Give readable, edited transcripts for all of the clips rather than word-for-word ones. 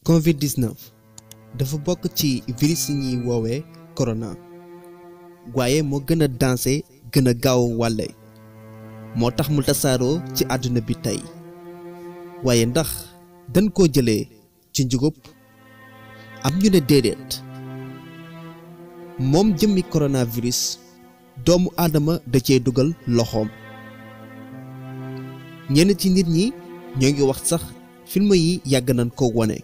Covid-19 dafa bokk ci virus yi ñuy woowee corona waaye moo gën a dansé gën a gaaw wàlle moo tax mu tasaaroo ci àdduna bi tey waaye ndax dañ koo jëlee ci njugub am ñu ne déedéet moom jëmmi coronavirus doomu aadama da cee dugal loxoom ñenn ci nit ñi ñoo ngi wax sax film yi yàgg nañ ko wone.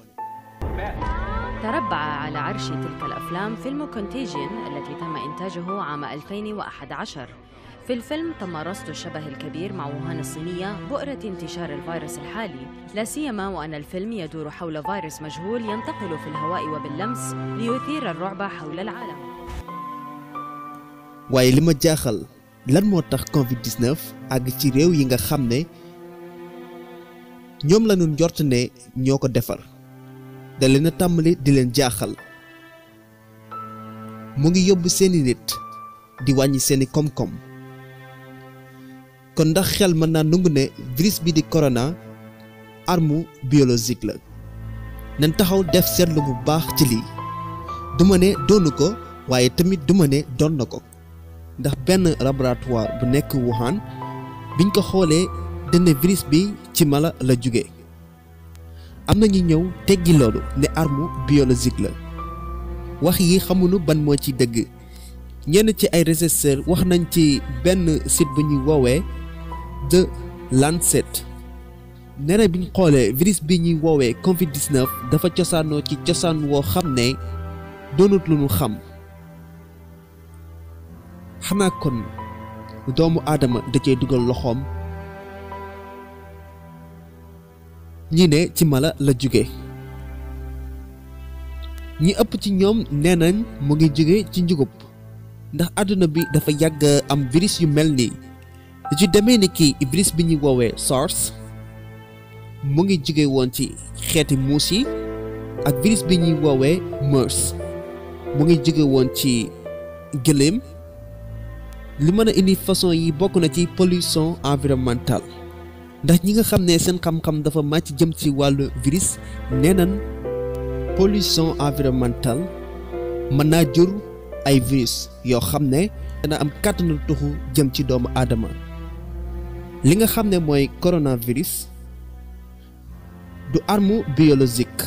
تربع على عرش تلك الأفلام فيلم كونتيجين التي تم إنتاجه عام 2011. في الفيلم تم رصد الشبه الكبير مع ووهان الصينية بؤرة انتشار الفيروس الحالي، لا سيما وأن الفيلم يدور حول فيروس مجهول ينتقل في الهواء وباللمس ليثير الرعب حول العالم. waaye li ma jaaxal lan moo tax Covid-19 àgg ci réew yi nga xam ne ñoom lañu njort ne ñoo ko defar da leen a tàmbali di leen jaaxal mu ngi yóbbu seeni nit di wàññi seeni koom-koom kon ndax xel mën naa nangu ne virus bi di corona arme biologique la nañ taxaw def seetlu bu baax ci lii duma ne doonu ko waaye tamit duma ne doon na ko ndax benn laboratoire bu nekk Wuhan biñ ko xoolee dana virus bi ci mala la jóge am na ñu ñëw teggi loolu ne arme biologique la wax yi xamuñu ban moo ci dëgg ñenn ci ay chercheurs wax nañ ci benn site bu ñuy woowee The Lancet nee na biñ xoolee virus bi ñuy woowee Covid-19 dafa cosaanoo ci cosaan woo xam ne doonut lu ñu xam xanaa kon doomu aadama da cee dugal loxoom ñi ne ci mala la jóge ñi ëpp ci ñoom nee nañ mu ngi jóge ci njugub ndax àdduna bi dafa yàgg am virus yu mel nii li ci demee ni kii virus bi ñuy woowee SARS mu ngi jóge woon ci xeeti muus yi ak virus bi ñuy woowee MERS mu ngi jóge woon ci gëléem li mën a indi façon yi bokk na ci pollution environnementale ndax ñi nga xam ne seen xam-xam dafa màcc jëm ci wàllu virus nee nañ pollution environnementale mën naa jur ay virus yoo xam ne dana am kàttanu tuxu jëm ci doomu aadama li nga xam ne mooy coronavirus du arme biologique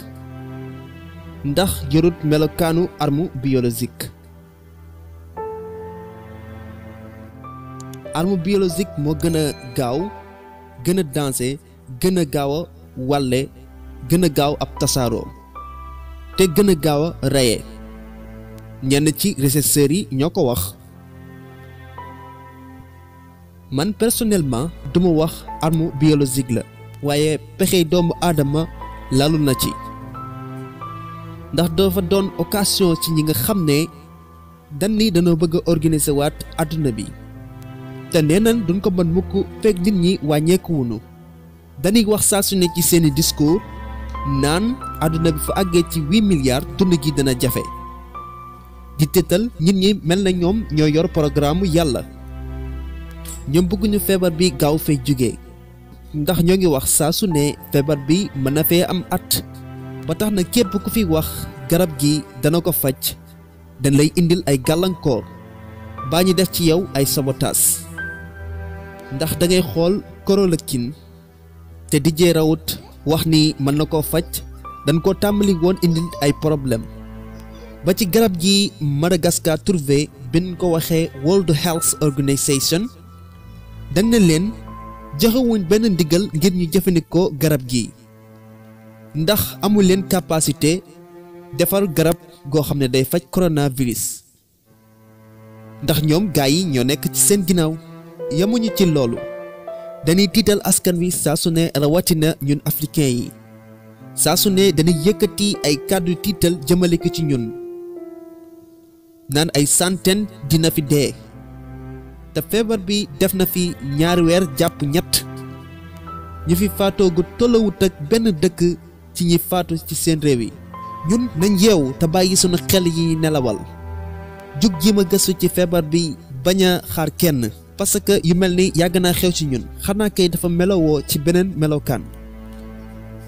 ndax yorut melokaanu arme biologique arme biologique moo gën a gaaw gën a dansé gën a gaaw a wàlle gën a gaaw ab tasaaroo te gën a gaaw a reye ñenn ci chercheurs yi ñoo ko wax man personnellement duma wax arme biologique la waaye pexe doomu aadama lalu na ci ndax dafa doon occasion ci ñi nga xam ne dañ ni dañoo bëgg a organiser waat àdduna bi te nee nañ duñ ko mën mukk fekk nit ñi wàññeekuwunu dañuy wax saa su ne ci seeni discours naan àdduna bi fa àggee ci 8 milliards dund gi dana jafe di tétal nit ñi mel na ñoom ñoo yor programme yàlla ñoom bëgguñu feebar bi gaaw fay jóge ndax ñoo ngi wax saa su ne feebar bi mën na fee am at ba tax na képp ku fi wax garab gi dana ko faj dañ lay indil ay gàllankoor baa ñu def ci yow ay sabotage ndax da ngay xool chloroquine te DJ Raoult wax ni mën na koo faj dañ ko tàmbali woon indil ay problème ba ci garab gi Madagascar trouvé bin ko waxee World Health Organization dañ ne leen joxewuñ benn ndigal ngir ñu jëfandikoo garab gi ndax amul leen capacité defar garab goo xam ne day faj coronavirus ndax ñoom gaa yi ñoo nekk ci seen ginnaaw yamuñu ci loolu dañuy tiital askan wi saa su ne rawatina ñun africain yi saa su ne dañuy yëkkati ay kàddu tiital jëmale ko ci ñun naan ay centaine dina fi dee te feebar bi def na fi 2 weer jàpp 3 ñu fi faatoo gu tollawut ak benn dëkk ci ñi faatu ci seen réew yi ñun nañ yeewu te bàyyi sunu xel yi nelawal jug jéem a gëstu ci feebar bi bañ a xaar kenn parce que yu mel ni yàgg naa xew ci ñun xanaa kay dafa melowoo ci beneen melokaan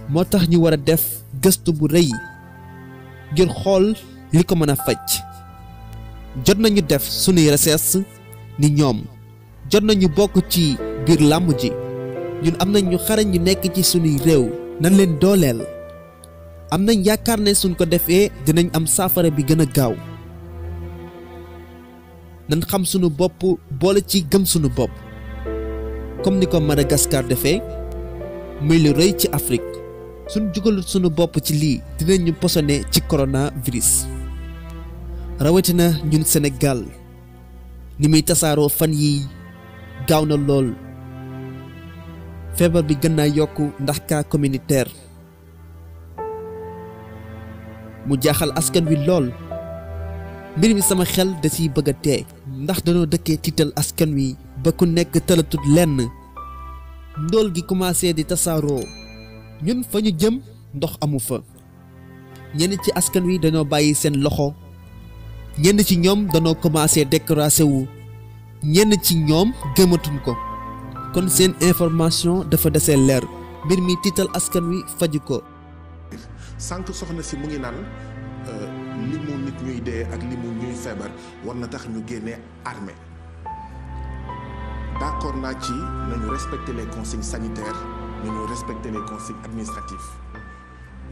moo tax ñu war a def gëstu bu rëy ngir xool li ko mën a faj. jot nañu def sunuy recherche ni ñoom, jot nañu bokk ci biir làmb ji. ñun am nañ ñu xarañ ñu nekk ci sunuy réew, nan leen dooleel. am nañ yaakaar ne suñ ko defee dinañ am saafara bi gën a gaaw. nan xam sunu bopp boole ci gëm sunu bopp comme ni ko Madagascar defee muy lu rëy ci Afrique. suñ jugalut sunu bopp ci lii dinañu posone ci coronavirus. rawatina ñun Sénégal ni muy tasaaroo fan yi gaaw na lool. feebar bi gën naa yokku ndax cas communautaire. mu jaaxal askan wi lool. mbir mi sama xel da ciy bëgg a tee ndax danoo dëkkee tiital askan wi ba ku nekk tëlatut lenn. ndóol gi commencé di tasaaroo. ñun fa ñu jëm ndox amu fa. ñenn ci askan wi dañoo bàyyi seen loxo. ñenn ci ñoom dañoo commencé découragé wu. ñenn ci ñoom gëmatuñ ko. kon seen information dafa desee leer. mbir mi tiital askan wi faju ko. sànq soxna si mu ngi naan limu nit ñuy dee ak limu ñuy feebar war na tax ñu génnee armée. d'accord naa ci nañu respecter les consignes sanitaires nañu respecter les consignes administratives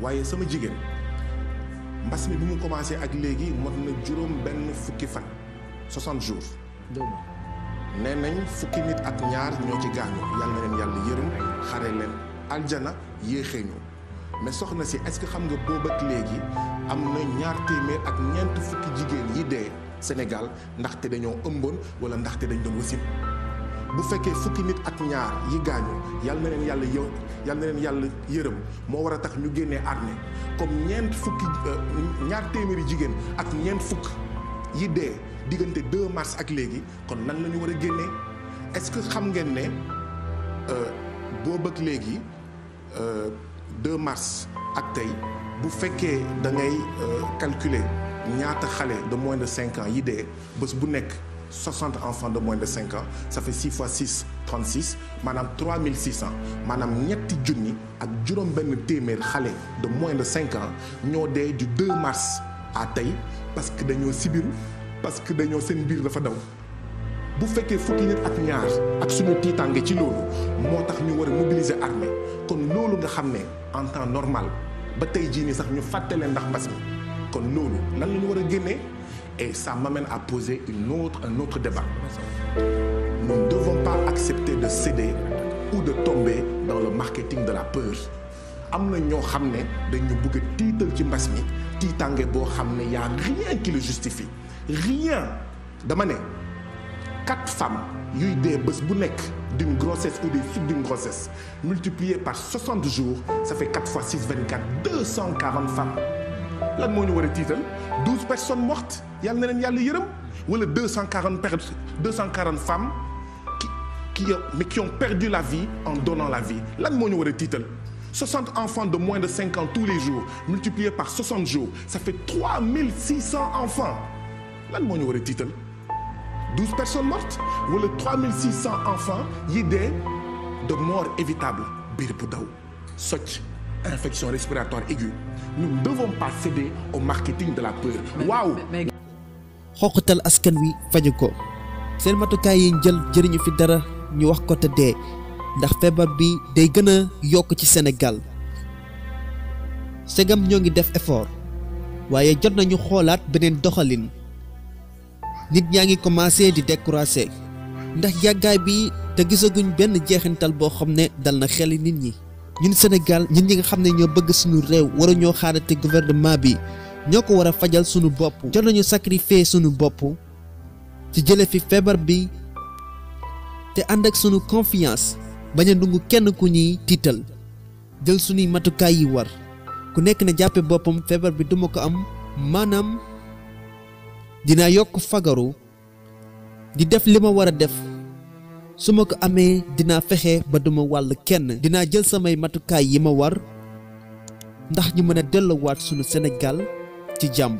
waaye sama jigéen mbas mi bi mu commencé ak léegi mot na juróom benn fukki fan 60 jours. nee nañ fukki nit ak ñaar ñoo ci gaañu yàlla na leen yàlla yërëm xare leen aljana yéexee ñu mais soxna si est-ce que xam nga boobu ak léegi am na ñaar téeméer ak ñeent fukki jigéen yi dee Sénégal ndaxte dañoo ëmboon wala ndaxte dañ doon wasin. bu fekkee fukki nit ak ñaar yi gaañu yàlla na leen yàlla yërëm moo war a tax ñu génnee armée comme ñaar téeméeri jigéen ak ñeent fukk yi dee diggante 2 mars ak léegi kon nan la ñu war a génnee est-ce que xam ngeen ne boobu ak léegi 2 mars ak tey bu fekkee da ngay calculer ñaata xale de moins de 5 ans yi dee bés bu nekk 60 enfants de moins de 5 ans ça fait 6 fois 6 36 maanaam 3600 maanaam ñetti junni ak juróom benn téeméer xale de moins de 5 ans ñoo dee du 2 mars à tey parce que dañoo sibiru parce que dañoo seen biir dafa daw. bu fekkee fukki nit ak ñaar ak suñu tiitaange ci loolu moo tax ñu war a mobiliser armée kon loolu nga xam ne en temps normal ba tey jii nii sax ñu fàtte leen ndax mbas mi kon loolu lan la ñu war a génnee. Et ça m'amène à poser un autre débat. Nous ne devons pas accepter de céder ou de tomber dans le marketing de la peur. am na ñoo xam ne dañu bëgg a tiital ci mbas mi tiitange boo xam ne y a rien qui le justifie rien. dama ne 4 femmes yuy dee bés bu nekk d'une grossesse ou des suites d'une grossesse multiplié par 60 jours ça fait 4 fois 6 24 240 femmes. lan moo ñu war a tiital 12 personnes mortes yàlla na leen yàlla yërëm wala 240 femmes qui ont perdu la vie en donnant la vie lan moo ñu war a tiital 60 enfants de moins de 5 ans tous les jours multiplié par 60 jours ça fait 3600 enfants lan moo ñu war a tiital 12 personnes mortes wala 3600 enfants yi dee de mort évitable biir bu daw socc infection respiratoire aiguë nous ne devons pas céder au marketing de la peur. waaw. xoqatal askan wi faju ko seen matukaay yi jël jëriñu fi dara ñu wax ko te dee ndax feebar bi day gën a yokk ci Sénégal segam ñoo ngi def effort waaye jot nañu xoolaat beneen doxalin nit ñaa ngi commencé di décourager ndax yàggaay bi te gisaguñ benn jeexintal boo xam ne dal na xeli nit ñi. ñun Sénégal ñun ñi nga xam ne ñoo bëgg suñu réew waruñoo xaarate gouvernement bi ñoo ko war a fajal suñu bopp. jot nañu sacrifier suñu bopp ci jële fi feebar bi te ànd ak suñu confiance bañ a dungu kenn ku ñuy tiital jël suñuy matukaay yi war ku nekk na jàppe boppam feebar bi duma ko am maanaam dinaa yokk fagaru di def li ma war a def. su ma ko amee dinaa fexe ba duma wàll kenn dinaa jël samay matukaay yi ma war ndax ñu mën a delluwaat sunu Sénégal ci jàmm.